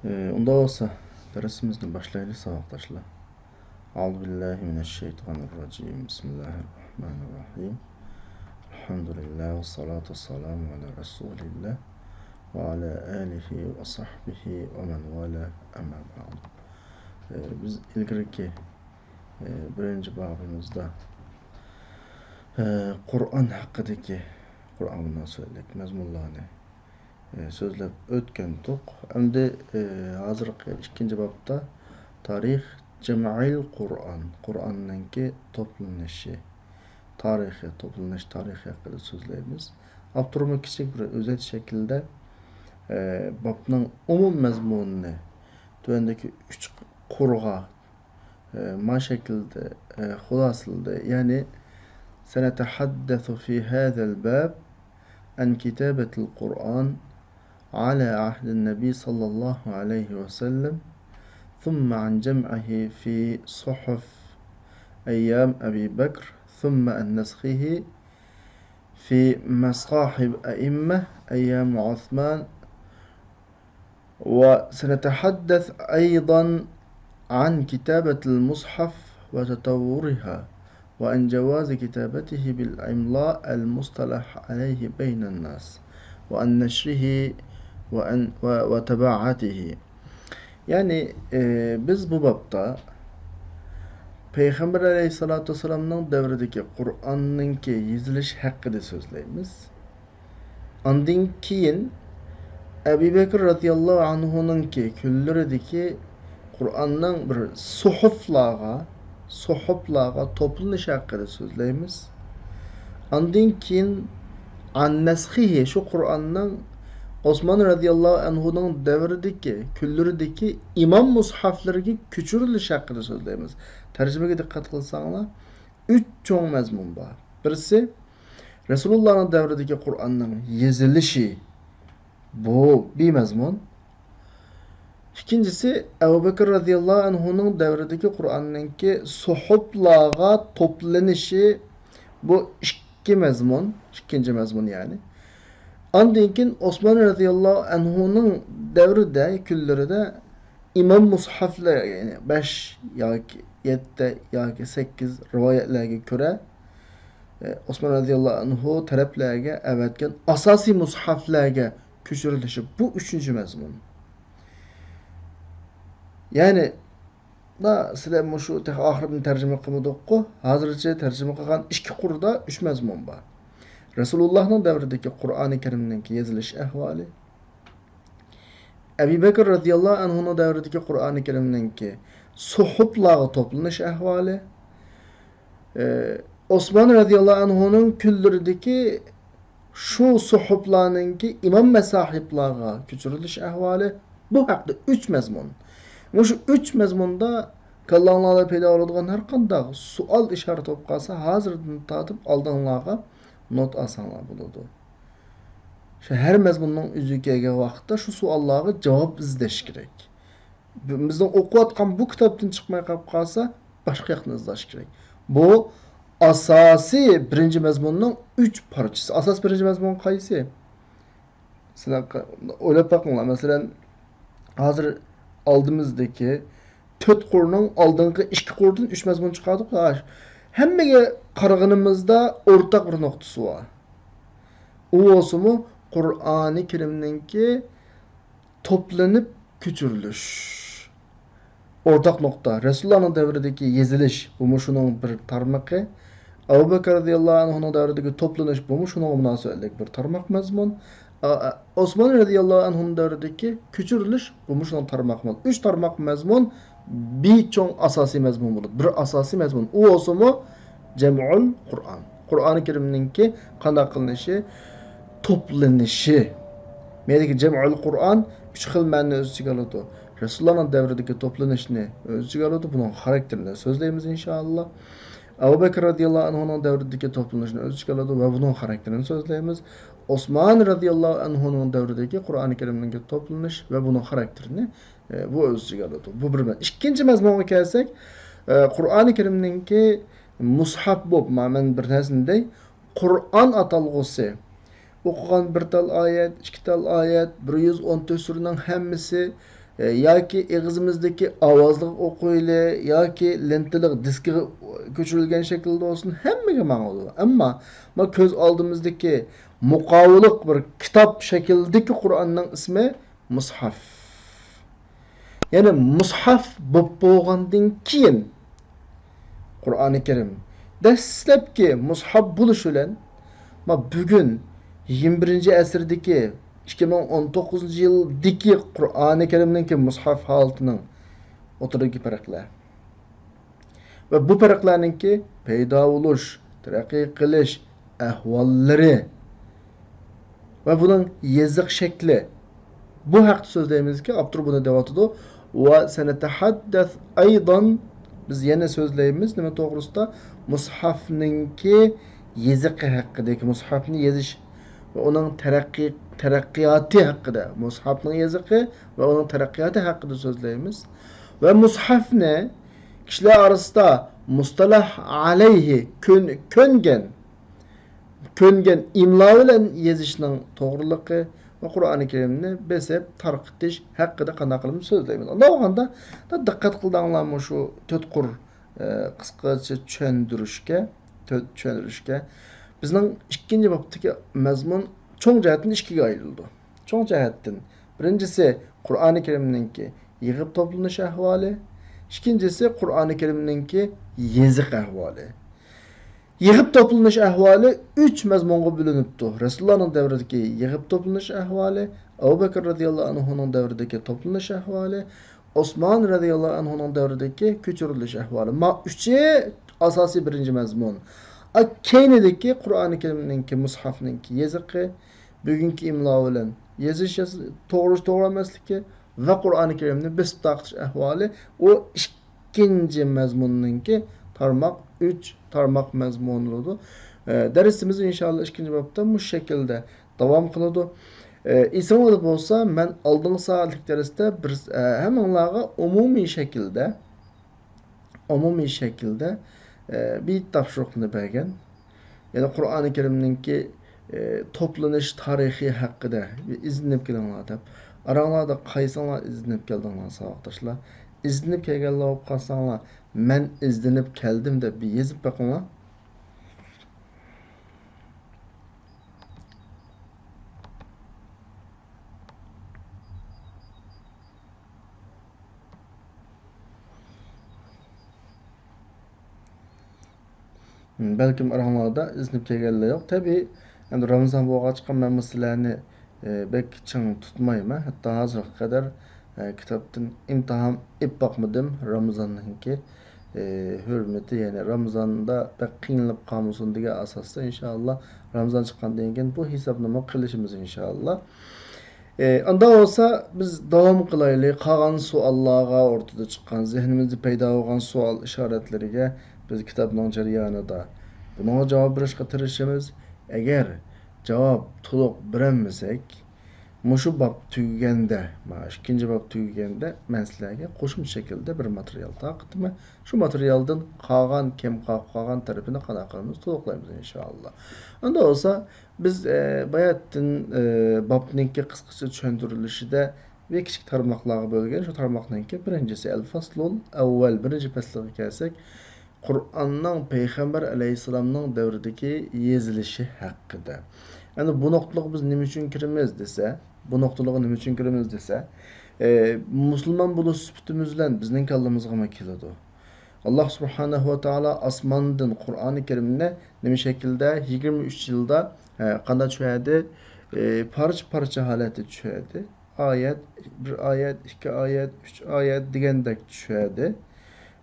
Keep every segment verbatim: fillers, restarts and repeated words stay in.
ئۇنداق بولسا، دەرسىمىزنى باشلايلى، ساۋاقداشلار. أعوذ بالله من الشيطان الرجيم. بسم الله الرحمن الرحيم. الحمد لله والصلاة والسلام على رسول الله وعلى آله وصحبه ومن والاه، أما بعد. بىز ئىلگىرىكى بىرىنچى بابىمىزدا قۇرئان ھەققىدىكى، قۇرئانغا مۇناسىۋەتلىك مەزمۇنلارنى سۆزلەپ ئۆتكەنتۇق. ئەمدى ھازىرقى ئىككىنچى بابتا تارىخ جەمئىل قۇرئان، قۇرئاننىڭكى توپلىنىشى، تارىخى، توپلىنىش تارىخى ھەققىدە سۆزلەيمىز. ئاپتورمۇ كىچىك بىر ئۆزەت شەكلىدە بابنىڭ ئومۇم مەزمۇنىنى تۆۋەندىكى ئۈچ قۇرغا ما شەكىلدە خۇلاسىلىدى. يەنى، سنتحدث في هذا الباب عن كتابة القرآن على عهد النبي صلى الله عليه وسلم، ثم عن جمعه في صحف أيام أبي بكر، ثم عن نسخه في مصاحف أئمة أيام عثمان، وسنتحدث أيضا عن كتابة المصحف وتطورها، وعن جواز كتابته بالإملاء المصطلح عليه بين الناس، وعن نشره، وعن، و-، وطباعته. يەنى، ئى، بىز بۇ بابتا پەيغەمبەر ئەلەيھىسسالاتۇ ۋەسسالامنىڭ دەۋرىدىكى قۇرئاننىڭكى يېزىلىشى ھەققىدە سۆزلەيمىز. ئاندىن كېيىن ئەبۇ بەكىر رەزىياللاھۇ ئەنھۇنىڭكى كۈنلىرىدىكى قۇرئاننىڭ بىر سۇھۇفلارغا، سۇھۇفلارغا توپلىنىشى ھەققىدە سۆزلەيمىز. ئاندىن كېيىن ئان نەسخىھى، شۇ قۇرئاننىڭ ئوسمان رەزىياللاھۇ ئەنھۇنىڭ دەۋرىدىكى، كۈنلىرىدىكى ئىمام مۇسھەفلىرىگە كۆچۈرۈلۈشى ھەققىدە سۆزلەيمىز. تەرجىمىگە دىققەت قىلساڭلار، ئۈچ چوڭ مەزمۇن بار. بىرسى، رەسۇلۇللانىڭ دەۋرىدىكى قۇرئاننىڭ يېزىلىشى، بۇ بىر مەزمۇن. ئىككىنچىسى، ئەبۇ بەكىر رەزىياللاھۇ ئەنھۇنىڭ دەۋرىدىكى قۇرئاننىڭكى سۇھۇفلارغا توپلىنىشى، بۇ ئىككى مەزمۇن، ئىككىنچى مەزمۇن يەنى. ئاندىن كېيىن ئوسمان رەزىياللاھۇ ئەنھۇنىڭ دەۋرىدە، كۈنلىرىدە ئىمام مۇسھەفلەر، يەنى بەش ياكى يەتتە ياكى سەككىز رىۋايەتلەرگە كۆرە، ئوسمان رەزىياللاھۇ ئەنھۇ تەرەپلەرگە ئەۋەتكەن ئاساسىي مۇسھەفلەرگە كۆچۈرۈلۈشى، بۇ ئۈچىنچى مەزمۇن. يەنى، دا سىلەر مۇشۇ تېخى ئاخىرىدىن تەرجىمە قىلمىدۇققۇ؟ ھازىرچە تەرجىمە قىلغان ئىككى قۇردا ئۈچ مەزمۇن بار. رەسۇلۇللاھنىڭ دەۋرىدىكى قۇرئانى كەرىمنىڭكى يېزىلىش ئەھۋالى، ئەبۇ بەكىر رەزىياللاھۇ ئەنھۇنىڭ دەۋرىدىكى قۇرئانى كەرىمنىڭكى سۇھۇفلارغا توپلىنىش ئەھۋالى، ئى، ئوسمان رەزىياللاھۇ ئەنھۇنىڭ كۈنلىرىدىكى شۇ سۇھۇفلارنىڭكى ئىمام مەساھىپلارغا كۆچۈرۈلۈش ئەھۋالى، بۇ ھەقتە ئۈچ مەزمۇن. مۇشۇ ئۈچ مەزمۇندا كاللاڭلاردا پەيدا بولىدىغان ھەر قانداق سوئال ئىشارىتى بولۇپ قالسا، ھازىردىن تارتىپ ئالدىڭلارغا نوت ئالساڭلار بولىدۇ. شۇ ھەر مەزمۇننىڭ ئۆزىگە كەلگەن ۋاقىتتا شۇ سوئاللارغا جاۋاب ئىزدەش كېرەك. بىزنىڭ ئوقۇۋاتقان بۇ كىتابتىن چىقماي قاپ قالسا، باشقا ياقتىن ئىزدەش كېرەك. بۇ ئاساسىي بىرىنچى مەزمۇننىڭ ئۈچ پارچىسى. ئاساس بىرىنچى مەزمۇن قايسى؟ سىلەر ق-، ئويلاپ باقىڭلار. مەسىلەن، ھازىر ئالدىمىزدىكى تۆت قۇرنىڭ ئالدىنقى ئىككى قۇردىن ئۈچ مەزمۇن چىقاردۇق. ھەممىگە قارىغىنىمىزدا ئورتاق بىر نۇقتىسى بار. ئۇ بولسىمۇ قۇرئانى كەرىمنىڭكى توپلىنىپ كۆچۈرۈلۈش. ئورتاق نۇقتا، رەسۇلۇللانىڭ دەۋرىدىكى يېزىلىش، بۇمۇ شۇنىڭ بىر تارمىقى. ئەبۇ بەكىر رەزىياللاھۇ ئەنھۇنىڭ دەۋرىدىكى توپلىنىش، بۇمۇ شۇنىڭغا مۇناسىۋەتلىك بىر تارماق مەزمۇن. ئا، ئا، ئوسمان رەزىياللاھۇ ئەنھۇنىڭ دەۋرىدىكى كۆچۈرۈلۈش، بۇمۇ شۇنىڭ تارماق مەزمۇن. ئۈچ تارماق مەزمۇن بىر چوڭ ئاساسىي مەزمۇن بولىدۇ. بىر ئاساسىي مەزمۇن. ئۇ بولسىمۇ جەمئۇل قۇرئان. قۇرئانى كەرىمنىڭكى قانداق قىلىنىشى؟ توپلىنىشى. مەيدىكى جەمئۇل قۇرئان ئۈچ خىل مەنىنى ئۆز ئىچىگە ئالىدۇ. رەسۇلۇللانىڭ دەۋرىدىكى توپلىنىشنى ئۆز ئىچىگە ئالىدۇ. بۇنىڭ خاراكتېرىنى سۆزلەيمىز، ئىنشائاللا. ئەبۇ بەكىر رەزىياللاھۇ ئەنھۇنىڭ دەۋرىدىكى توپلىنىشنى ئۆز ئىچىگە ئالىدۇ ۋە بۇنىڭ خاراكتېرىنى سۆزلەيمىز. ئوسمان رەزىياللاھۇ ئەنھۇنىڭ دەۋرىدىكى قۇرئانى كەرىمنىڭكى توپلىنىش ۋە بۇنىڭ خاراكتېرىنى، ئە، بۇ ئۆز ئىچىگە ئالىدۇ. بۇ بىر مەن-، ئىككىنچى مەزمۇنغا كەلسەك، ئە، قۇرئانى كەرىمنىڭكى مۇسھەف بولۇپ، ما-، مەن بىر نەرسىنى دەي، قۇرئان ئاتالغۇسى. ئوقۇغان بىر تال ئايەت، ئىككى تال ئايەت، بىر يۈز ئون تۆت سۈرىنىڭ ھەممىسى، ئە، ياكى ئېغىزىمىزدىكى ئاۋازلىق ئوقۇيلى، ياكى لېنتىلىق دىسكىغا كۆچۈرۈلگەن شەكىلدە بولسۇن، ھەممىگە ماڭىدۇ. ئەمما ما كۆز ئالدىمىزدىكى مۇقاۋىلىق بىر كىتاب شەكلىدىكى قۇرئاننىڭ ئىسمى مۇسھەف. يەنى مۇسھەف بولۇپ بولغاندىن كېيىن، قۇرئانى كەرىم دەسلەپكى مۇسھەف بولۇش بىلەن، ما بۈگۈن يىگىرمە بىرىنچى ئەسىردىكى، ئىككى مىڭ ئون توققۇزىنچى يىلدىكى قۇرئانى كەرىمنىڭكى مۇسھەف ھالىتىنىڭ ئوتتۇرىدىكى پەرقلەر. ۋە بۇ پەرقلەرنىڭكى پەيدا بولۇش، تەرەققىي قىلىش ئەھۋاللىرى ۋە بۇنىڭ يېزىق شەكلى. بۇ ھەقتە سۆزلەيمىزكى، ئاپتور بۇنى دەۋاتىدۇ. ۋە سەنەتەھەددەس ئەيدان، بىز يەنە سۆزلەيمىز. نېمە توغرىسىدا؟ مۇسھەفنىڭكى يېزىقى ھەققىدە، مۇسھەفنى يېزىش ۋە ئۇنىڭ تەرەققىي، تەرەققىياتى ھەققىدە. مۇسھەفنىڭ يېزىقى ۋە ئۇنىڭ تەرەققىياتى ھەققىدە سۆزلەيمىز. ۋە مۇسھەفنى كىشىلەر ئارىسىدا مۇستەلەھ ئەلەيھى، كۆن-، كۆنگەن، كۆنگەن ئىملا بىلەن يېزىشنىڭ توغرىلىقى ۋە قۇرئانى كەرىمنى بېسىپ تارقىتىش ھەققىدە قانداق قىلىپ سۆزلەيمىز. ئۇنداق بولغاندا، دىققەت قىلدىڭلارمۇ شۇ تۆت قۇر، ئە، قىسقىچە چۈشەندۈرۈشكە، تۆ-، چۈشەندۈرۈشكە، بىزنىڭ ئىككىنچى بابتىكى مەزمۇن چوڭ جەھەتتىن ئىككىگە ئايرىلىدۇ. چوڭ جەھەتتىن، بىرىنچىسى، قۇرئانى كەرىمنىڭكى يىغىپ توپلىنىش ئەھۋالى، ئىككىنچىسى، قۇرئانى كەرىمنىڭكى يېزىق ئەھۋالى. يىغىپ توپلىنىش ئەھۋالى ئۈچ مەزمۇنغا بۆلۈنۈپتۇ. رەسۇلۇللانىڭ دەۋرىدىكى يىغىپ توپلىنىش ئەھۋالى، ئەبۇ بەكرى رەزىياللاھۇ ئەنھۇنىڭ دەۋرىدىكى توپلىنىش ئەھۋالى، ئوسمان رەزىياللاھۇ ئەنھۇنىڭ دەۋرىدىكى كۆچۈرۈلۈش ئەھۋالى. ما ئۈچى ئاساسىي بىرىنچى مەزمۇن. ئا، كەينىدىكى قۇرئانى كەرىمنىڭكى، مۇسھەفنىڭكى يېزىقى، بۈگۈنكى ئىملا بىلەن يېزىش، ياز-، توغرا، توغرا ئەمەسلىكى ۋە قۇرئانى كەرىمنى بېسىپ تارقىتىش ئەھۋالى، ئۇ ئىككىنچى مەزمۇننىڭكى تارماق، ئۈچ تارماق مەزمۇنى بولىدۇ. ئە، دەرسىمىز ئىنشائاللا ئىككىنچى بابتا مۇشۇ شەكىلدە داۋام قىلىدۇ. ئە، ئېسىڭلاردا بولسا، مەن ئالدىنقى سائەتلىك دەرستە بىر، ئە، ھەممىڭلارغا ئومۇمىي شەكىلدە، ئومۇمىي شەكىلدە، ئە، بىر تاپشۇرۇقنى بەرگەن. يەنى قۇرئانى كەرىمنىڭكى، ئە، توپلىنىش تارىخى ھەققىدە بىر ئىزدىنىپ كېلىڭلار دەپ. ئاراڭلاردا قايسىڭلار ئىزدىنىپ كەلدىڭلار، ساۋاقداشلار؟ ئىزدىنىپ كەلگەنلەر بولۇپ قالساڭلار، مەن ئىزدىنىپ كەلدىم دەپ بىر يېزىپ بېقىڭلار. بەلكىم ئاراڭلاردا ئىزدىنىپ كەلگەنلەر يوق. تەبىئىي، ئەمدى رامىزان بولغاچقا مەنمۇ سىلەرنى، ئى، بەك چىڭ تۇتمايمەن. ھەتتا ھازىرغا قەدەر، ئى، كىتابتىن ئىمتىھان ئېلىپ باقمىدىم. رامىزاننىڭكى، ئى، ھۆرمىتى، يەنى رامىزاندا بەك قىينىلىپ قالمىسۇن دېگەن ئاساستا، ئىنشائاللا، رامىزان چىققاندىن كېيىن بۇ ھېسابنىمۇ قىلىشىمىز، ئىنشائاللا. ئى، ئۇنداق بولسا، بىز داۋام قىلايلى. قالغان سوئاللارغا، ئورتىدا چىققان، زېھنىمىزدە پەيدا بولغان سوئال ئىشارەتلىرىگە بىز كىتابنىڭ جەريانىدا بۇنىڭغا جاۋاب بېرىشقا تىرىشىمىز. ئەگەر جاۋاب تولۇق بېرەلمىسەك، مۇشۇ باب تۈگىگەندە، مانا ئىككىنچى باب تۈگىگەندە مەن سىلەرگە قوشۇمچە شەكىلدە بىر ماتېرىيال تارقىتىمەن. شۇ ماتېرىيالدىن قالغان، كەم قالىپ قالغان تەرىپىنى قانداق قىلىمىز، تولۇقلايمىز، ئىنشائاللا. ئەمدى بولسا، بىز، ئە، باياتتىن، ئە، بابنىڭكى قىسقىچە چۈشەندۈرۈلۈشىدە بىر كىچىك تارماقلارغا بۆلگەن. شۇ تارماقنىڭكى بىرىنچىسى، ئەل-فەسلۇل ئەۋۋەل، بىرىنچى پەسلىگە كەلسەك، قۇرئاننىڭ پەيغەمبەر ئەلەيھىسسالامنىڭ دەۋرىدىكى يېزىلىشى ھەققىدە. ئەمدى بۇ نۇقتىلىققا بىز نېمە ئۈچۈن كىرىمىز دېسە، بۇ نۇقتىلىققا نېمە ئۈچۈن كىرىمىز دېسە، ئە، مۇسۇلمان بولۇش سۈپىتىمىز بىلەن بىزنىڭ كاللىمىزغىمۇ كېلىدۇ. ئاللا سۇبھانەھۇ ۋە تائالا ئاسماندىن قۇرئانى كەرىمنى نېمە شەكىلدە يىگىرمە ئۈچ يىلدا، ئە، قانداق چۈشۈردى؟ ئە، پارچە-پارچە ھالەتتە چۈشۈردى. ئايەت، بىر ئايەت، ئىككى ئايەت، ئۈچ ئايەت دېگەندەك چۈشۈردى.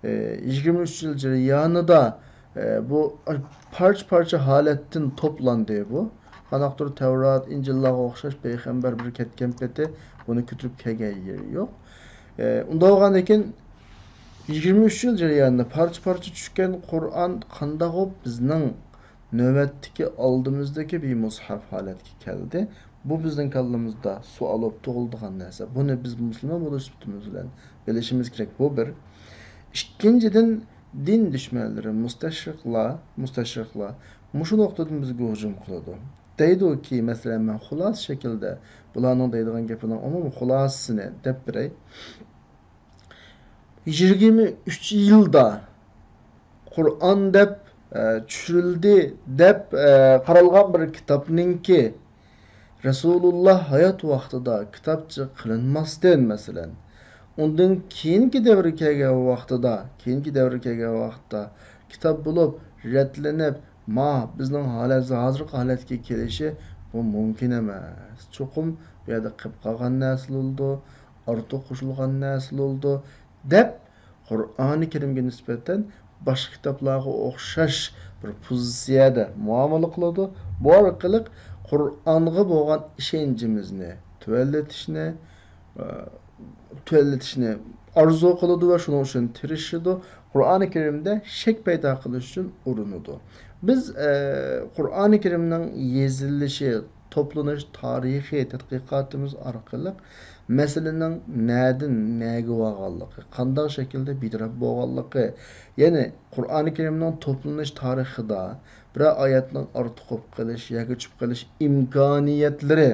ئە، يىگىرمە ئۈچ يىل جەريانىدا، ئە، بۇ پارچە-پارچە ھالەتتىن توپلاندى بۇ. قانداقتۇر تەۋرات، ئىنجىللارغا ئوخشاش پەيغەمبەر بىر كەتكەن پېتى بۇنى كۆتۈرۈپ كەلگەن يېرى يوق. ئە، ئۇنداق بولغاندىكىن، يىگىرمە ئۈچ يىل جەريانىدا پارچە-پارچە چۈشكەن قۇرئان قانداق بولۇپ بىزنىڭ نۆۋەتتىكى ئالدىمىزدىكى بىر مۇسھەف ھالەتكە كەلدى؟ بۇ بىزنىڭ كاللىمىزدا سوئال بولۇپ تۇغۇلىدىغان نەرسە. بۇنى بىز مۇسۇلمان بولۇش سۈپىتىمىز بىلەن بىلىشىمىز كېرەك. بۇ بىر. ئىككىنچىدىن، دىن دۈشمەنلىرى، مۇستەشرىقلار، مۇستەشرىقلار مۇشۇ نۇقتىدىن بىزگە ھۇجۇم قىلىدۇ. دەيدۇكى، مەسىلەن، مەن خۇلاسە شەكىلدە بۇلارنىڭ دەيدىغان گېپىنىڭ ئومۇمىي خۇلاسىسىنى دەپ بېرەي. يىگىرمە ئۈچ يىلدا قۇرئان دەپ، ئە، چۈشۈرۈلدى دەپ، ئە، قارالغان بىر كىتابنىڭكى رەسۇلۇللا ھايات ۋاقتىدا كىتابچە قىلىنماستىن، مەسىلەن، ئۇندىن كېيىنكى دەۋرگە كەلگەن ۋاقتىدا، كېيىنكى دەۋرگە كەلگەن ۋاقىتتا كىتاب بولۇپ رەتلىنىپ، ما بىزنىڭ ھالەت، ھازىرقى ھالەتكە كېلىشى بۇ مۇمكىن ئەمەس. چوقۇم بۇ يەردە قېلىپ قالغان نەرسىلەر بولىدۇ، ئارتۇق قوشۇلغان نەرسىلەر بولىدۇ دەپ، قۇرئانى كەرىمگە نىسبەتەن باشقا كىتابلارغا ئوخشاش بىر پوزىتسىيەدە مۇئامىلە قىلىدۇ. بۇ ئارقىلىق قۇرئانغا بولغان ئىشەنچىمىزنى تۆۋەنلىتىشنى، ئە، تۆۋەنلىتىشنى ئارزۇ قىلىدۇ ۋە شۇنىڭ ئۈچۈن تىرىشىدۇ. قۇرئانى كەرىمدە شەك پەيدا قىلىش ئۈچۈن ئۇرۇنىدۇ. بىز، ئە، قۇرئانى كەرىمنىڭ يېزىلىشى، توپلىنىش تارىخىي تەتقىقاتىمىز ئارقىلىق مەسىلىنىڭ نەدىن نەگە بارغانلىقى، قانداق شەكىلدە بىتەرەپ بولغانلىقى، يەنى قۇرئانى كەرىمنىڭ توپلىنىش تارىخىدا بىرەر ئايەتنىڭ ئارتۇق بولۇپ قېلىش ياكى چۈشۈپ قېلىش ئىمكانىيەتلىرى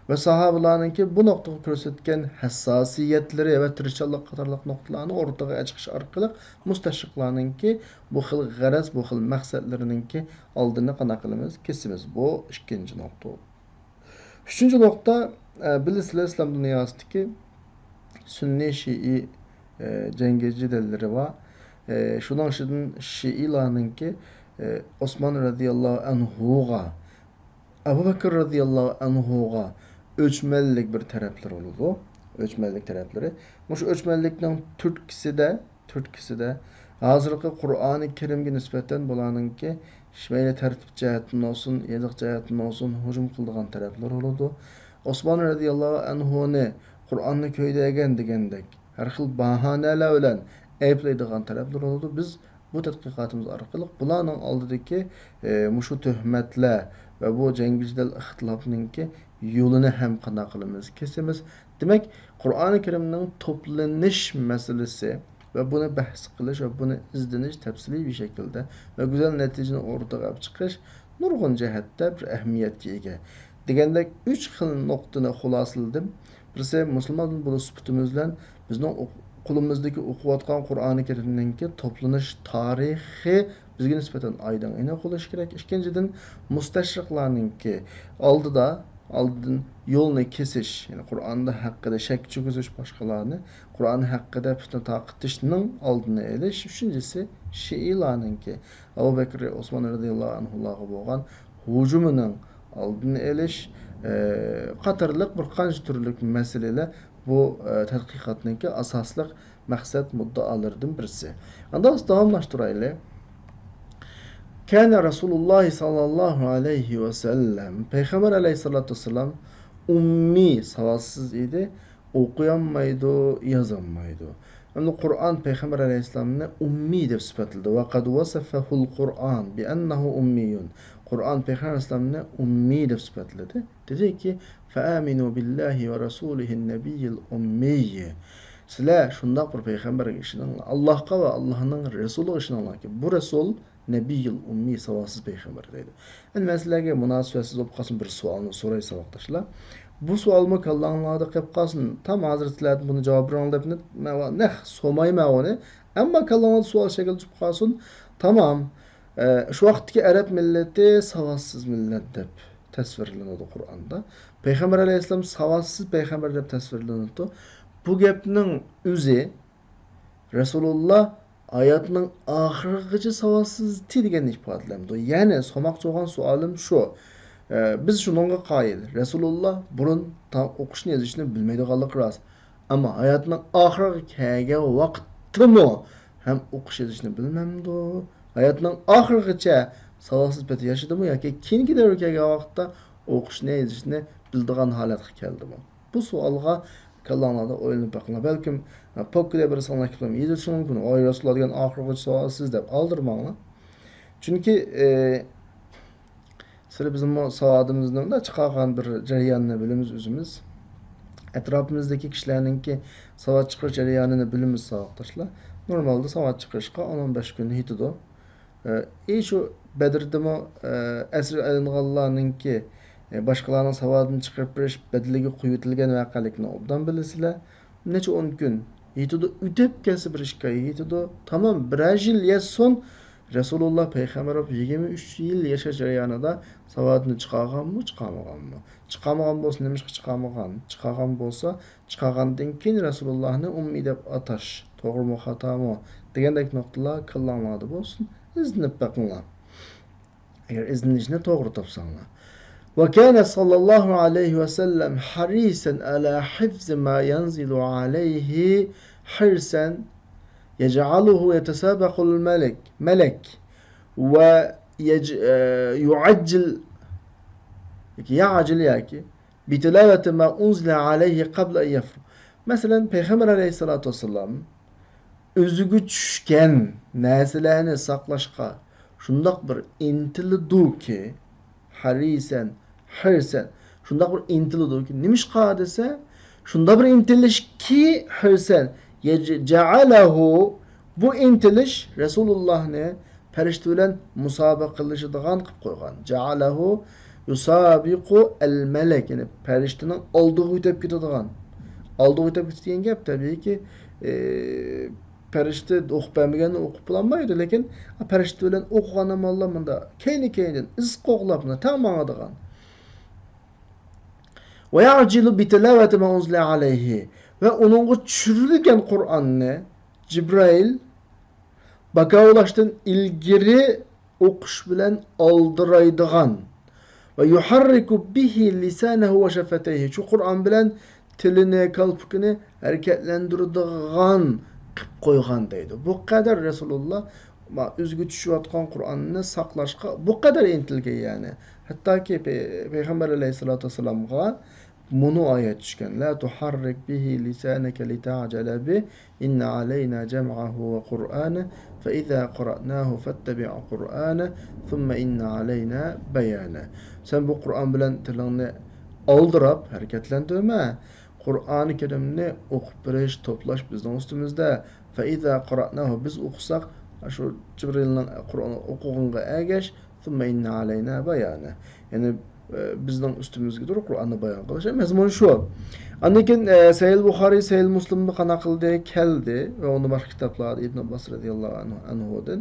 ۋە ساھابىلارنىڭكى بۇ نۇقتىغا كۆرسەتكەن ھەسساسىيەتلىرى ۋە تىرىشچانلىق قاتارلىق نۇقتىلارنى ئورتىغا چىقىش ئارقىلىق مۇستەشرىقلارنىڭكى بۇ خىل غەرەز، بۇ خىل مەقسەتلىرىنىڭكى ئالدىنى قانداق قىلىمىز؟ كېسىمىز. بۇ ئىككىنچى نۇقتا. ئۈچىنچى نۇقتا، ئە، بىلىسىلەر، ئىسلام دۇنياسىدىكى سۈننىي شىئى، ئە، جەڭگى جېدەللىرى بار. ئە، شۇنىڭ ئىچىدىن شىئىلارنىڭكى، ئە، ئوسمان رەزىياللاھۇ ئەنھۇغا، ئەبۇ بەكرى رەزىياللاھۇ ئەنھۇغا ئۆچمەنلىك بىر تەرەپلىرى بولىدۇ. ئۆچمەنلىك تەرەپلىرى. مۇشۇ ئۆچمەنلىكنىڭ تۈرتكىسىدە، تۈرتكىسىدە ھازىرقى قۇرئانى كەرىمگە نىسبەتەن بۇلارنىڭكى مەيلى تەرتىپ جەھەتتىن بولسۇن، يېزىق جەھەتتىن بولسۇن ھۇجۇم قىلىدىغان تەرەپلىرى بولىدۇ. ئوسمان رەزىياللاھۇ ئەنھۇنى قۇرئاننى كۆيدۈرگەن دېگەندەك ھەر خىل باھانەلەر بىلەن ئەيىبلەيدىغان تەرەپلىرى بولىدۇ. بىز بۇ تەتقىقاتىمىز ئارقىلىق بۇلارنىڭ ئالدىدىكى، ئى، مۇشۇ تۆھمەتلەر ۋە بۇ جەڭگى جېدەل ئىختىلاپنىڭكى يولىنى ھەم قانداق قىلىمىز؟ كېسىمىز. دېمەك، قۇرئانى كەرىمنىڭ توپلىنىش مەسىلىسى ۋە بۇنى بەھس قىلىش ۋە بۇنى ئىزدىنىش تەپسىلىي بىر شەكىلدە ۋە گۈزەل نەتىجىنى ئوتتۇرىغا ئەپ چىقىش نۇرغۇن جەھەتتە بىر ئەھمىيەتكە ئىگە. دېگەندەك، ئۈچ خىل نۇقتىنى خۇلاسىلىدىم. بىرسى، مۇسۇلمان بولۇش سۈپىتىمىز بىلەن بىزنىڭ ئوق-، قولىمىزدىكى ئوقۇۋاتقان قۇرئانى كەرىمنىڭكى توپلىنىش تارىخى بىزگە نىسبەتەن ئايدىڭ ئېنىق بولۇشى كېرەك. ئىككىنچىدىن، مۇستەشرىقلارنىڭكى ئالدىدا، ئالدىن يولنى كېسىش، يەنى قۇرئاندا ھەققىدە شەك چۈشۈرۈش، باشقىلارنى قۇرئان ھەققىدە پىتنە تارقىتىشنىڭ ئالدىنى ئېلىش. ئۈچىنچىسى، شىئىلارنىڭكى ئەبۇ بەكرى، ئوسمان رەزىياللاھۇ ئەنھۇلارغا بولغان ھۇجۇمىنىڭ ئالدىنى ئېلىش، ئى، قاتارلىق بىر قانچە تۈرلۈك مەسىلىلەر بۇ، ئى، تەتقىقاتنىڭكى ئاساسلىق مەقسەت مۇددىئالىرىدىن بىرسى. ئاندىن داۋاملاشتۇرايلى. كان رسول الله صلى الله عليه وسلم، پەيغەمبەر ئەلەيھىسسالاتۇ ۋەسسالام ئۇممىي، ساۋاتسىز ئىدى، ئوقۇيالمايدۇ، يازالمايدۇ. ئەمدى قۇرئان پەيغەمبەر ئەلەيھىسسالامنى ئۇممىي دەپ سۈپەتلىدى. وقد وصفه القرآن بأنه أمي. قۇرئان پەيغەمبەر ئەلەيھىسسالامنى ئۇممىي دەپ سۈپەتلىدى. دېدىكى، فآمنوا بالله ورسوله النبي الأمي. سىلەر شۇنداق بىر پەيغەمبەرگە ئىشىنىڭلار، ئاللاھقا ۋە ئاللاھنىڭ رەسۇلىغا ئىشىنىڭلاركى، بۇ رەسۇل نەبىيۇل ئۇممىي، ساۋاتسىز پەيغەمبەر دەيدۇ. ئەمدى مەن سىلەرگە مۇناسىۋەتسىز بولۇپ قالسۇن بىر سوئالنى سوراي، ساۋاقداشلار. بۇ سوئالمۇ كاللاڭلاردا قېلىپ قالسۇن. تام ھازىر سىلەردىن بۇنى جاۋاب بېرىڭ دەپ نەق سومايمەن ئۇنى. ئەمما كاللاڭلاردا سوئال شەكىل چۈشۈپ قالسۇن. تامام. ئە، شۇ ۋاقىتتىكى ئەرەب مىللىتى ساۋاتسىز مىللەت دەپ تەسۋىرلىنىدۇ قۇرئاندا. پەيغەمبەر ئەلەيھىسسالام ساۋاتسىز پەيغەمبەر دەپ تەسۋىرلىنىدۇ. بۇ گەپنىڭ ئۆزى رەسۇلۇللا ھاياتىنىڭ ئاخىرىغىچە ساۋاتسىزتى دېگەننى ئىپادىلەمدۇ؟ يەنى سوماقچى بولغان سوئالىم شۇ. ئە، بىز شۇنىڭغا قايىل. رەسۇلۇللا بۇرۇن تا-، ئوقۇشنى يېزىشنى بىلمەيدىغانلىقى راست. ئەمما ھاياتىنىڭ ئاخىرىغا كەلگەن ۋاقىتتىمۇ ھەم ئوقۇش يېزىشنى بىلمەمدۇ؟ ھاياتىنىڭ ئاخىرىغىچە ساۋاتسىز پېتى ياشىدىمۇ ياكى كېيىنكى دەۋرگە كەلگەن ۋاقىتتا ئوقۇشنى يېزىشنى بىلىدىغان ھالەتكە كەلدىمۇ؟ بۇ سوئالغا كاللاڭلاردا ئويلىنىپ بېقىڭلار. بەلكىم، ئە، پوككىدا بىرسىڭلار كېلىپ يېزىشى مۇمكىن. ۋاي رەسۇلۇللا دېگەن ئاخىرغىچە ساۋاتسىز دەپ ئالدىرىماڭلار. چۈنكى، ئە، سىلەر بىزمۇ ساۋادىمىزنى مۇنداق چىقارغان بىر جەرياننى بىلىمىز ئۆزىمىز. ئەتراپىمىزدىكى كىشىلەرنىڭكى ساۋات چىقىرىش جەريانىنى بىلىمىز، ساۋاقداشلار. نورمالدا ساۋات چىقىرىشقا ئون، ئون بەش كۈن يېتىدۇ. ئى، شۇ بەدردىمۇ، ئە، ئەسىر ئېلىنغانلارنىڭكى، ئە، باشقىلارنىڭ ساۋادىنى چىقىرىپ بېرىش بەدىلىگە قويۇۋېتىلگەن ۋەقەلىكنى ئوبدان بىلىسىلەر. نەچچە ئون كۈن يېتىدۇ، ئۆتۈپ كەتسە بىر ئىككى ئاي يېتىدۇ. تامام بىرەر يىل يەتسۇن، رەسۇلۇللا پەيغەمبەر بولۇپ يىگىرمە ئۈچ يىل ياشاش جەريانىدا ساۋادىنى چىقارغانمۇ، چىقارمىغانمۇ؟ چىقارمىغان بولسا نېمىشقا چىقارمىغان؟ چىقارغان بولسا، چىقارغاندىن كېيىن رەسۇلۇللانى ئۈممىي دەپ ئاتاش توغرىمۇ، خاتامۇ دېگەندەك نۇقتىلار كاللاڭلاردا بولسۇن، ئىزدىنىپ بېقىڭلار. ئەگەر ئىزدىنىشنى توغرا تاپساڭلار. وكان صلى الله عليه وسلم حريصا على حفظ ما ينزل عليه حرصا يجعله يتسابق الملك ملك ويج يعجل يعجل ياكى بتلاوة ما أنزل عليه قبل أن يفرغ. مەسىلەن، پەيغەمبەر ئەلەيھىسسالاتۇ ۋەسسالام ئۆزىگە چۈشكەن نەرسىلەرنى ساقلاشقا شۇنداق بىر ئىنتىلىدۇكى، ھەرىسەن، ھىرسەن، شۇنداق بىر ئىنتىلىدۇكى، نېمىشقا دېسە، شۇنداق بىر ئىنتىلىشكى، ھىرسەن، يەج-، جەئەلەھۇ، بۇ ئىنتىلىش رەسۇلۇللاھنى پەرىشتە بىلەن مۇسابىقىلىشىدىغان قىلىپ قويغان. جەئەلەھۇ يۇسابىقۇ ئەل مەلەك، يەنى پەرىشتىنىڭ ئالدىغا ئۆتۈپ كېتىدىغان. ئالدىغا ئۆتۈپ كېتىدۇ دېگەن گەپ، تەبىئىيكى، ئى، پەرىشتە ئوقۇپ بەرمىگەننى ئوقۇپ بولالمايدۇ، لېكىن پەرىشتە بىلەن ئوقۇغان ئاماللار مۇنداق كەينى-كەينىدىن ئىز قوغلاپ، مۇنداق تەڭ ماڭىدىغان. ويعجل بتلاوة ما أنزل عليه، ۋە ئۇنىڭغا چۈشۈرۈلگەن قۇرئاننى جىبرائىل باكاۋلاشتىن ئىلگىرى ئوقۇش بىلەن ئالدىرايدىغان، ويحرك به لسانه وشفتيه، شۇ قۇرئان بىلەن تىلىنى، كالپۇكىنى ھەرىكەتلەندۈرىدىغان قىلىپ قويغان دەيدۇ. بۇ قەدەر رەسۇلۇللا ما-، ئۆزىگە چۈشۈۋاتقان قۇرئاننى ساقلاشقا بۇ قەدەر ئىنتىلگەن، يەنى. ھەتتاكى پەي-، پەيغەمبەر ئەلەيھىسسالاتۇ ۋەسسالامغا مۇنۇ ئايەت چۈشكەن، لا تحرك به لسانك لتعجل به، إن علينا جمعه وقرآنه، فإذا قرأناه فاتبع قرآنه، ثم إن علينا بيانه. سەن بۇ قۇرئان بىلەن تىلىڭنى ئالدىراپ ھەرىكەتلەندۈرمە. قۇرئانى كەرىمنى ئوقۇپ بېرىش، توپلاش بىزنىڭ ئۈستىمىزدە. فإذا قرأناه، بىز ئوقۇساق، شۇ جىبرىلنىڭ قۇرئان ئوقۇغىنىغا ئەگەش، ثم إن علينا بيانه. يەنى، ئە، بىزنىڭ ئۈستىمىزگىدۇر قۇرئاننى بايان قىلىش. مەزمۇن شۇ. ئاندىن كېيىن، ئە، سەھىھ بۇخارىي، سەھىھ مۇسلىمدا قانداق قىلدى؟ كەلدى ۋە ئۇنى باشقا كىتابلاردا ئىبن ئابباس رەزىياللاھۇ ئەنھۇدىن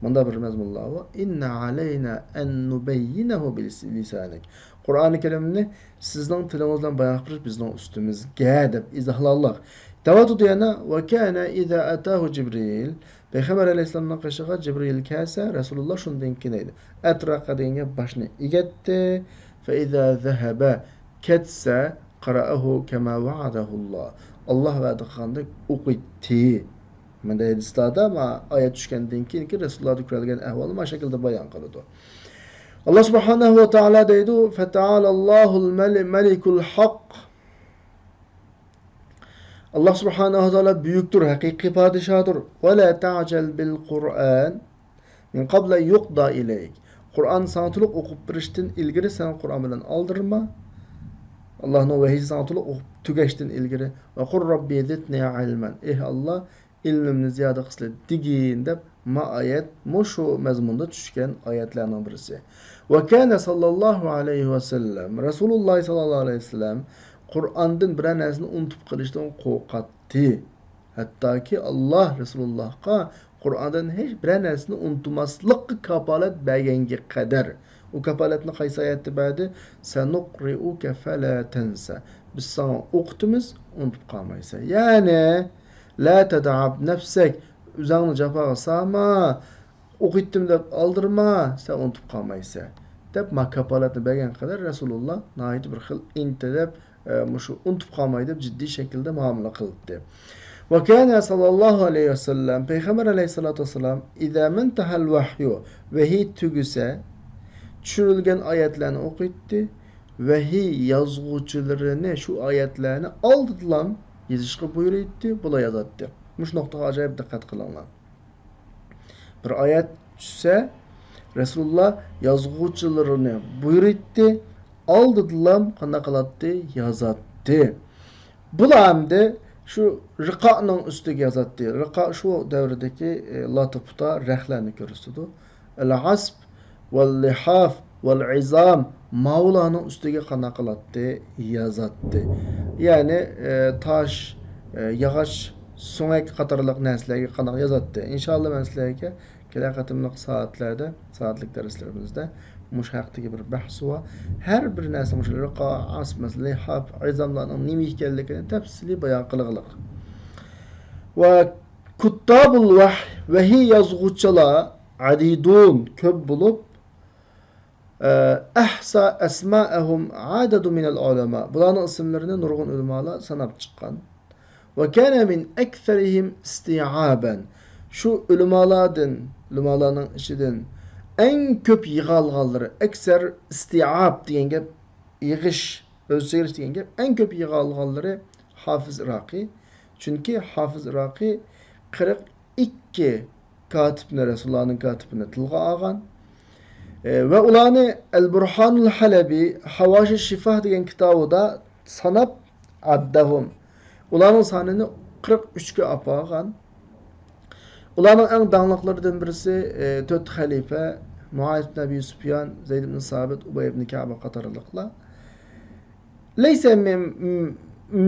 مۇنداق بىر مەزمۇنلار بار. إن علينا أن نبينه بلسانك. قۇرئانى كەرىمنى سىزنىڭ تىلىڭىز بىلەن بايان قىلىپ بېرىش بىزنىڭ ئۈستىمىزگە دەپ ئىزاھلىغانلىق. دەۋاتىدۇ يەنە، وكان إذا أتاه جبريل، پەيغەمبەر ئەلەيھىسسالامنىڭ قېشىغا جىبرىل كەلسە، رەسۇلۇللا شۇندىن كېيىن دەيدۇ، أطرق دېگەن گەپ باشنى ئېگەتتى، فإذا ذهب، كەتسە، قرأه كما وعده الله، ئاللا ۋەدە قىلغاندەك ئوقۇيتتى. مەندە ھەدىسلاردا ما ئايەت چۈشكەندىن كېيىنكى رەسۇلۇللادا كۆرۈلگەن ئەھۋالنى ما شەكىلدە بايان قىلىدۇ. ئاللا سۇبھانەھۇ ۋە تائالا دەيدۇ، فتعالى الله الملك الحق. ئاللا سۇبھانەھۇ ۋە تائالا بۈيۈكتۇر، ھەقىقىي پادىشاھدۇر. ولا تعجل بالقرآن من قبل أن يقضى إليك. قۇرئان ساڭا تولۇق ئوقۇپ بېرىشتىن ئىلگىرى سەن قۇرئان بىلەن ئالدىرىما. ئاللانىڭ ۋەھىيى ساڭا تولۇق ئوقۇپ تۈگەشتىن ئىلگىرى. وقل رب زدني علما. ئېھ ئاللا، ئىلمىمنى زىيادە قىلسىلە دېگىن دەپ، ما ئايەت مۇشۇ مەزمۇندا چۈشكەن ئايەتلەرنىڭ بىرسى. وكان صلى الله عليه وسلم، رەسۇلۇللا ساللاللاھۇ ئەلەيھى ۋەسەللەم قۇرئاندىن بىرەر نەرسىنى ئۇنتۇپ قېلىشتىن قورقاتتى. ھەتتاكى ئاللا رەسۇلۇللاھقا قۇرئاندىن ھېچ بىرەر نەرسىنى ئۇنتۇماسلىققا كاپالەت بەرگەنگە قەدەر. ئۇ كاپالەتنى قايسى ئايەتتە بەردى؟ سنقرئك فلا تنسى. بىز ساڭا ئوقۇتىمىز، ئۇنتۇپ قالمايسەن. يەنى، لا تتعب نفسك، ئۆزۈڭنى جاپاغا سالما، ئوقۇيتتىم دەپ ئالدىرىما، سەن ئۇنتۇپ قالمايسەن، دەپ ما كاپالەتنى بەرگەن قەدەر رەسۇلۇللا ناھايىتى بىر خىل ئىنتىلىپ، ئە، مۇشۇ ئۇنتۇپ قالماي دەپ جىددىي شەكىلدە مۇئامىلە قىلدى. وكان صلى الله عليه وسلم، پەيغەمبەر ئەلەيھىسسالاتۇ ۋەسسالام، إذا ما انتهى الوحي، ۋەھىي تۈگىسە، چۈشۈرۈلگەن ئايەتلەرنى ئوقۇيتتى، ۋەھىي يازغۇچىلىرىنى شۇ ئايەتلەرنى ئالدىدىلا يېزىشقا بۇيرۇيتتى، بۇلار يازاتتى. مۇشۇ نۇقتىغا ئاجايىپ دىققەت قىلىڭلار. بىر ئايەت چۈشسە، رەسۇلۇللا يازغۇچىلىرىنى بۇيرۇيتتى، ئالدىدىلا قانداق قىلاتتى؟ يازاتتى. بۇلار ئەمدى شۇ رىقانىڭ ئۈستىگە يازاتتى. رىقا شۇ دەۋردىكى، ئى، لاتا پۇتا رەختلەرنى كۆرسىتىدۇ. العصف واللحاف والعظام ماۋۇلارنىڭ ئۈستىگە قانداق قىلاتتى؟ يازاتتى. يەنى، ئە، تاش، ئە، ياغاچ، سۆڭەك قاتارلىق نەرسىلەرگە قانداق يازاتتى؟ ئىنشائاللا، مەن سىلەرگە كېلەر قېتىملىق سائەتلەردە، سائەتلىك دەرسلىرىمىزدە مۇشۇ ھەقتىكى بىر بەھس بار. ھەر بىر نەرسە مۇشۇ رىقا، ئاسماس، لىھاف، ئىزاملارنىڭ نېمە ئىكەنلىكىنى تەپسىلىي بايان قىلغىلىق. ۋە كۇتتابۇل ۋەھي، ۋەھىي يازغۇچىلار، ئەدىدۇن، كۆپ بولۇپ، ئەھسا ئەسمائەھۇم ئەدەدۇ مىنەل ئۇلەما. بۇلارنىڭ ئىسىملىرىنى نۇرغۇن ئۆلىمالار ساناپ چىققان. ۋە كانە مىن ئەكسەرىھىم ئىستىئابەن. شۇ ئۆلىمالاردىن، ئۆلىمالارنىڭ ئىچىدىن ئەڭ كۆپ يىغالغانلىرى، ئەكسەر ئىستىئاب دېگەن گەپ يىغىش، ئۆز ئىچىگە ئېلىش دېگەن گەپ، ئەڭ كۆپ يىغالغانلىرى ھافىز ئىراقىي. چۈنكى ھافىز ئىراقىي قىرىق ئىككى كاتىپنى، رەسۇلۇللانىڭ كاتىپىنى تىلغا ئالغان. ئە، ۋە ئۇلارنى ئەل-بۇرھانۇل ھەلەبى ھاۋاشى شىفاھ دېگەن كىتابىدا ساناپ، ئەددەھۇم، ئۇلارنىڭ سانىنى قىرىق ئۈچكە ئاپارغان. ئۇلارنىڭ ئەڭ داڭلىقلىرىدىن بىرسى، ئە، تۆت خەلىپە، مۇئاۋىيە ئىبن ئەبى سۇفيان، زەيد ئىبن سابىت، ئۇبەي ئىبن كەئبە قاتارلىقلار. لەيسە مىن،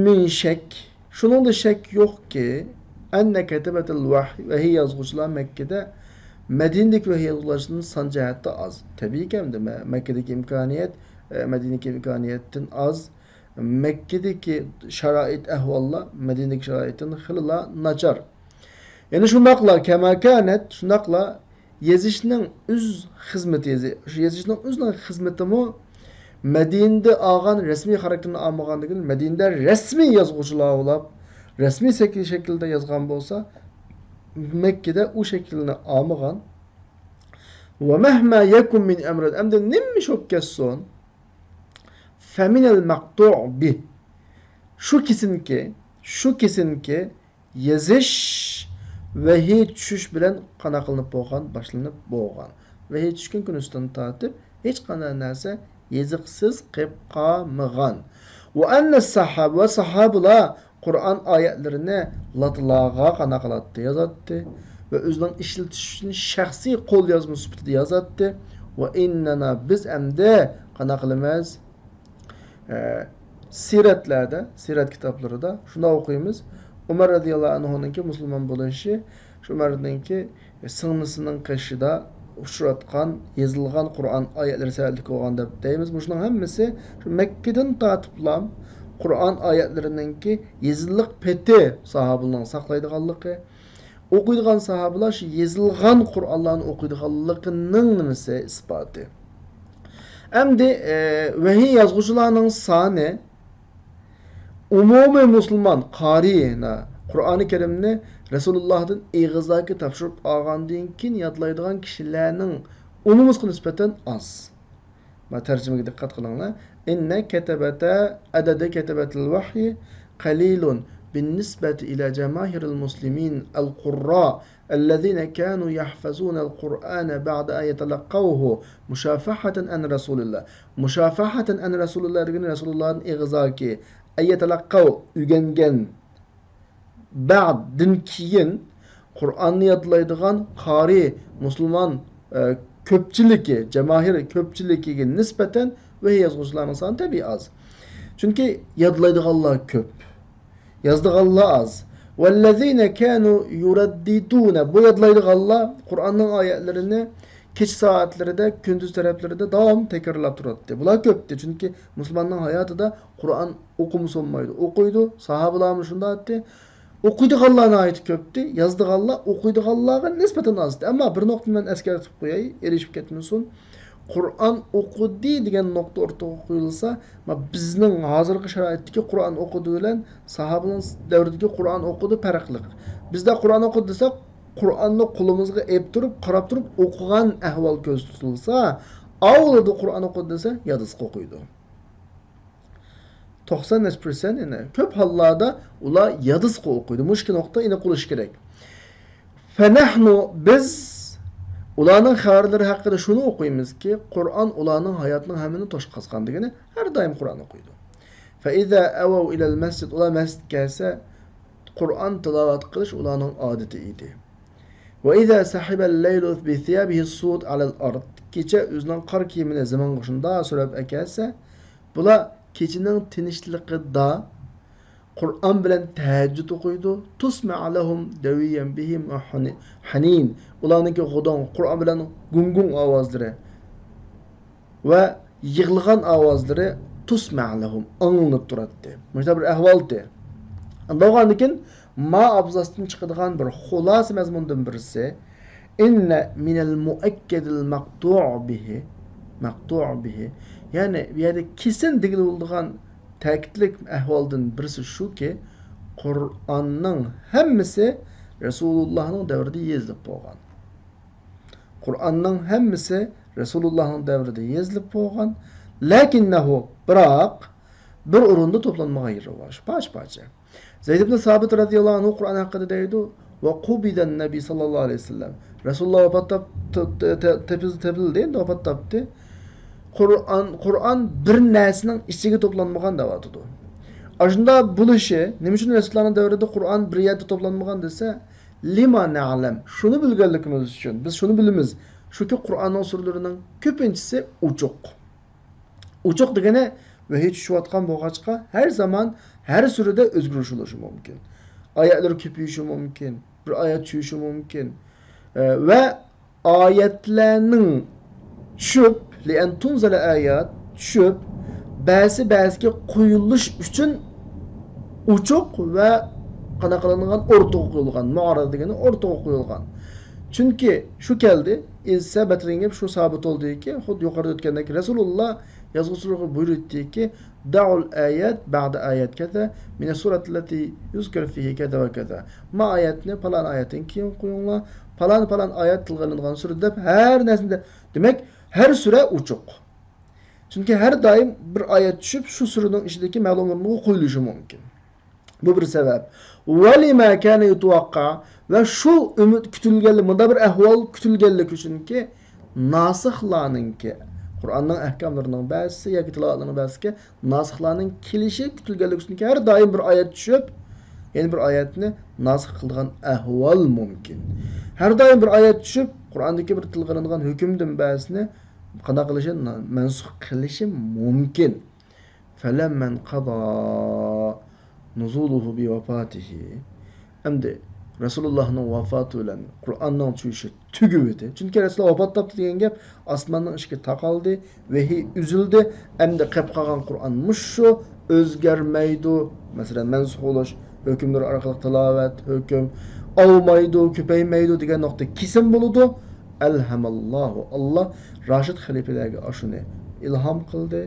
مىن شەك. شۇنىڭدا شەك يوقكى، ئەننە كەتىبەتىل ۋەھي، ۋەھىي يازغۇچىلار مەككىدە مەدىنىدىكى ۋەھىي يازغۇچىلاردىن سان جەھەتتە ئاز. تەبىئىيكى ئەمدى مە-، مەككىدىكى ئىمكانىيەت، ئە، مەدىنىدىكى ئىمكانىيەتتىن ئاز. مەككىدىكى شارائىت ئەھۋاللار مەدىنىدىكى شارائىتتىن خېلىلا ناچار. يەنى شۇنداقلا كەما كانەت، شۇنداقلا يېزىشنىڭ ئۆز خىزمىتى، يېزى-، شۇ يېزىشنىڭ ئۆزىنىڭ خىزمىتىمۇ مەدىنىدە ئالغان رەسمىي خاراكتېرىنى ئالمىغاندىكىن، مەدىنىدە رەسمىي يازغۇچىلار بولاپ، رەسمىي شەكىل، شەكىلدە يازغان بولسا، مەككىدە ئۇ شەكىلنى ئالمىغان. ۋە مەھما يەكۇن مىن ئەمرىن، ئەمدى نېمە ئىش بولۇپ كەتسۇن، فەمىنەل مەقتۇ بىھ، شۇ كېسىنكى، شۇ كېسىنكى يېزىش ۋەھىي چۈشۈش بىلەن قانداق قىلىنىپ بولغان، باشلىنىپ بولغان. ۋەھىي چۈشكەن كۈنىسىدىن تارتىپ ھېچقانداق نەرسە يېزىقسىز قېلىپ قالمىغان. ۋە ئەننە ساھابە، ۋە ساھابىلار قۇرئان ئايەتلىرىنى لاتىنلارغا قانداق قىلاتتى، يازاتتى. ۋە ئۆزىنىڭ ئىشلىتىش ئۈچۈن شەخسىي قوليازما سۈپىتىدە يازاتتى. ۋە ئىننەنا، بىز ئەمدى قانداق قىلىمىز؟ ئە، سىرەتلەردە، سىرەت كىتابلىرىدا شۇنداق ئوقۇيمىز. ئۆمەر رەزىياللاھۇ ئەنھۇنىڭكى مۇسۇلمان بولۇشى، شۇ ئۆمەرنىڭكى سىڭلىسىنىڭ قېشىدا ئۇچراتقان، يېزىلغان قۇرئان ئايەتلىرى سەۋەبلىك بولغان دەپ دەيمىز. مۇشۇنىڭ ھەممىسى شۇ مەككىدىن تارتىپلا قۇرئان ئايەتلىرىنىڭكى يېزىلىق پېتى ساھابىلارنىڭ ساقلايدىغانلىقى، ئوقۇيدىغان ساھابىلار شۇ يېزىلغان قۇرئانلارنى ئوقۇيدىغانلىقىنىڭ نېمىسى، ئىسپاتى. ئەمدى، ئە، ۋەھىي يازغۇچىلارنىڭ سانى ئومۇمىي مۇسۇلمان قارىي، قۇرئانى كەرىمنى رەسۇلۇللاھتىن ئېغىزداكى تاپشۇرۇپ ئالغاندىن كېيىن يادلايدىغان كىشىلەرنىڭ ئومۇمىيسىغا نىسبەتەن ئاز. مانا تەرجىمىگە دىققەت قىلىڭلار. إن كتبة عدد كتبة الوحي قليل بالنسبة إلى جماهير المسلمين القراء الذين كانوا يحفظون القرآن بعد أن يتلقوه مشافهة عن رسول الله. مۇشافەھەتەن ئەن رەسۇلىللا دېگىنى رەسۇلۇللادىن ئېغىزدىكى، ئەن يەتەلەققەۋ، ئۆگەنگەن، بەئدتىن كېيىن قۇرئاننى يادلايدىغان قارىي مۇسۇلمان، ئە، كۆپچىلىكى، جاماھىر كۆپچىلىكىگە نىسبەتەن ۋەھىي يازغۇچىلارنىڭ سانى تەبىئىي ئاز. چۈنكى يادلايدىغانلار كۆپ. يازىدىغانلار ئاز. والذين كانوا يرددون، بۇ يادلايدىغانلار قۇرئاننىڭ ئايەتلىرىنى كېچە سائەتلىرىدە، كۈندۈز تەرەپلىرىدە داۋاملىق تەكرارلاپ تۇراتتى. بۇلار كۆپتى، چۈنكى مۇسۇلماننىڭ ھاياتىدا قۇرئان ئوقۇمىسا بولمايدۇ. ئوقۇيدۇ، ساھابىلارمۇ شۇنداق ئەتتى. ئوقۇيدىغانلار ناھايىتى كۆپتى، يازىدىغانلار ئوقۇيدىغانلارغا نىسبەتەن ئاز ئىدى. ئەمما بىر نۇقتىنى مەن ئەسكەرتىپ قوياي، ئېلىشىپ كەتمىسۇن. قۇرئان ئوقۇدى دېگەن نۇقتا ئوتتۇرىغا قويۇلسا، ما بىزنىڭ ھازىرقى شارائىتتىكى قۇرئان ئوقۇدى بىلەن ساھابىنىڭ دەۋرىدىكى قۇرئان ئوقۇدى پەرقلىق. بىزدە قۇرئان ئوقۇدى دېسەك، قۇرئاننى قولىمىزغا ئېلىپ تۇرۇپ، قاراپ تۇرۇپ ئوقۇغان ئەھۋال كۆزدە تۇتۇلسا، ئاۋۇلىدا قۇرئان ئوقۇدى دېسە، يادىسقا ئوقۇيدۇ. توقسان نەچچە پىرسەنت، يەنى كۆپ ھاللاردا ئۇلار يادىسقا ئوقۇيدۇ. مۇشۇ ئىككى نۇقتا ئېنىق بولۇشى كېرەك. فەنەھنۇ، بىز ئۇلارنىڭ خەۋەرلىرى ھەققىدە شۇنى ئوقۇيمىزكى، قۇرئان ئۇلارنىڭ ھاياتىنىڭ ھەممىنى توشقازغان، دېگىنى ھەر دائىم قۇرئان ئوقۇيدۇ. فەئىزا ئەۋەۋ ئىلەل مەسجىد، ئۇلار مەسچىتكە كەلسە، قۇرئان تىلاۋەت قىلىش ئۇلارنىڭ ئادىتى ئىدى. وإذا سحب الليل بثيابه السود على الأرض، كېچە ئۆزىنىڭ قارا كىيىمىنى زېمىنغا شۇنداق سۈرەپ ئەكەلسە، بۇلار كېچىنىڭ تىنچلىقىدا قۇرئان بىلەن تەھەججۇد ئوقۇيدۇ. تسمع لهم دويا بهم وحنين. ئۇلارنىڭكى غۇدۇڭ، قۇرئان بىلەن گۇڭگۇڭ ئاۋازلىرى ۋە يىغلىغان ئاۋازلىرى تسمع لهم، ئاڭلىنىپ تۇراتتى. مۇشۇنداق بىر ئەھۋالتى. بولغاندىكىن، ما ئابزاستىن چىقىدىغان بىر خۇلاسە مەزمۇندىن بىرسى، إن من المؤكد المقطوع به، مقطوع به، يەنى بۇ يەردە كېسىن دېگىلى بولىدىغان تەكىتلىك ئەھۋالدىن بىرسى شۇكى، قۇرئاننىڭ ھەممىسى رەسۇلۇللاھنىڭ دەۋرىدە يېزىلىپ بولغان. قۇرئاننىڭ ھەممىسى رەسۇلۇللاھنىڭ دەۋرىدە يېزىلىپ بولغان. لكنه، بىراق، بىر ئورۇندا توپلانمىغان يېرى بار، پارچە-پارچە. زەيد ئىبن سابىت رەزىياللاھۇ ئەنھۇ قۇرئان ھەققىدە دەيدۇ، وقبض النبي صلى الله عليه وسلم. رەسۇلۇللاھ ۋاپات تاپ-، ت-، ت-، ت-، تېپىز-، تېپىلدى، ئەمدى ۋاپات تاپتى. قۇرئان، قۇرئان بىر نەرسىنىڭ ئىچىگە توپلانمىغان دەۋاتىدۇ. ئاشۇنداق بولۇشى، نېمە ئۈچۈن رەسۇلۇللاھنىڭ دەۋرىدە قۇرئان بىر يەردە توپلانمىغان دېسە، لما نعلم، شۇنى بىلگەنلىكىمىز ئۈچۈن، بىز شۇنى بىلىمىز، شۇكى، قۇرئاننىڭ سۈرىلىرىنىڭ كۆپىنچىسى ئوچۇق. ئوچۇق دېگىنى، ۋەھىي چۈشۈۋاتقان بولغاچقا، ھەر زامان، ھەر سۈرىدە ئۆزگىرىش بولۇشى مۇمكىن. ئايەتلىرى كۆپىيىشى مۇمكىن، بىر ئايەت چۈشۈشى مۇمكىن. ئە، ۋە ئايەتلەرنىڭ چۈشۈپ، لأن تنزل آيات، چۈشۈپ، بەزى بەزىگە قويۇلۇش ئۈچۈن ئوچۇق ۋە قانداق قىلىنغان، ئوتتۇرىغا قويۇلغان، مۇئارىزە دېگىنى ئوتتۇرىغا قويۇلغان. چۈنكى شۇ كەلدى، ئىز سەبەت دېگەن گەپ شۇ سابىت بولدىكى، خۇددى يۇقىرىدا ئۆتكەندەك، رەسۇلۇللا يازغۇچىلارغا بۇيرۇتتىكى، دعوا الآيات بعد آيات كذا من السورة التي يذكر فيه كذا وكذا. ما ئايەتنى پالان ئايەتتىن كېيىن قويۇڭلار، پالان، پالان ئايەت تىلغا ئېلىنغان سۈرە دەپ ھەر نەرسىنى دە-، دېمەك، ھەر سۈرە ئوچۇق. چۈنكى ھەر دائىم بىر ئايەت چۈشۈپ، شۇ سۈرىنىڭ ئىچىدىكى مەلۇم ئورۇنغا قويۇلۇشى مۇمكىن. بۇ بىر سەۋەب. ولما كان يتوقع، ۋە شۇ ئۈمىد كۈتۈلگەنلىك، مۇنداق بىر ئەھۋال كۈتۈلگەنلىكى ئۈچۈنكى، ناسىخلارنىڭكى، قۇرئاننىڭ ئەھكاملىرىنىڭ بەزىسى ياكى تىلاۋەتلىرىنىڭ بەزىسىگە ناسىخلارنىڭ كېلىشى كۈتۈلگەنلىكى ئۈچۈنكى، ھەر دائىم بىر ئايەت چۈشۈپ، يەنە بىر ئايەتنى ناسىخ قىلىدىغان ئەھۋال مۇمكىن. ھەر دائىم بىر ئايەت چۈشۈپ، قۇرئاندىكى بىر تىلغا ئېلىنغان ھۆكۈمدىن بەزىسىنى قانداق قىلىشى، مەنسۇخ قىلىشى مۇمكىن. فلما انقضى نزوله بوفاته. ئەمدى رەسۇلۇللاھنىڭ ۋاپاتى بىلەن قۇرئاننىڭ چۈشۈشى تۈگىۋىدى. چۈنكى رەسۇلۇللاھ ۋاپات تاپتى دېگەن گەپ ئاسماننىڭ ئىشىكى تاقالدى، ۋەھىي ئۈزۈلدى. ئەمدى قېپ قالغان قۇرئان مۇشۇ، ئۆزگەرمەيدۇ. مەسىلەن، مەنسۇخ بولۇش، ھۆكۈملىرى ئارقىلىق تىلاۋەت، ھۆكۈم ئاۋمايدۇ، كۆپەيمەيدۇ دېگەن نۇقتا كېسىن بولىدۇ. ألهم الله، ئاللا راشىد خەلىپىلەرگە ئاشۇنى ئىلھام قىلدى.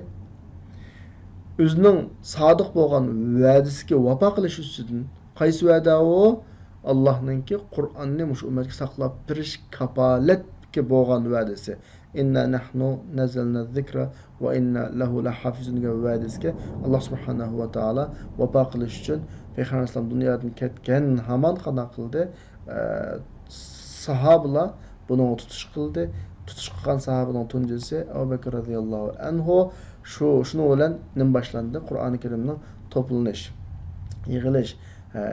ئۆزىنىڭ سادىق بولغان ۋەدىسىگە ۋاپا قىلىش ئۈستىدىن. قايسى ۋەدە ئۇ؟ ئاللانىڭكى قۇرئاننى مۇشۇ ئۈممەتكە ساقلاپ بېرىش كاپالەتكە بولغان ۋەدىسى. إنا نحن نزلنا الذكر وإنا له لحافظون دېگەن ۋەدىسىگە ئاللا سۇبھانەھۇ ۋە تائالا ۋاپا قىلىش ئۈچۈن پەيغەمبەر ئەلەيھىسسالام دۇنيادىن كەتكەن ھامان قانداق قىلدى؟ ئە، ساھابىلار بۇنىڭغا تۇتۇش قىلدى. تۇتۇش قىلغان ساھابىنىڭ تۇنجىسى ئەبۇ بەكرى رەزىياللاھۇ ئەنھۇ. شۇ، شۇنىڭ بىلەن نېمە باشلاندى؟ قۇرئانى كەرىمنىڭ توپلىنىش، يىغىلىش، ھە،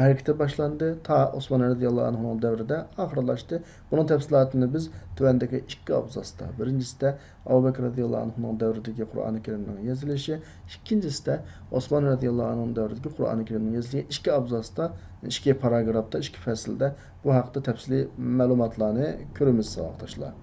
ھەرىكىتى باشلاندى. تا ئوسمان رەزىياللاھۇ ئەنھۇنىڭ دەۋرىدە ئاخىرلاشتى. بۇنىڭ تەپسىلاتىنى بىز تۆۋەندىكى ئىككى ئابزاستا، بىرىنچىسىدە ئەبۇ بەكرى رەزىياللاھۇ ئەنھۇنىڭ دەۋرىدىكى قۇرئانى كەرىمنىڭ يېزىلىشى، ئىككىنچىسىدە ئوسمان رەزىياللاھۇ ئەنھۇنىڭ دەۋرىدىكى قۇرئانى كەرىمنىڭ يېزىلىشى، ئىككى ئابزاستا، ئىككى پاراگرافتا، ئىككى پەسىلدە بۇ ھەقتە تەپسىلىي مەلۇماتلارنى كۆرىمىز، ساۋاقداشلار.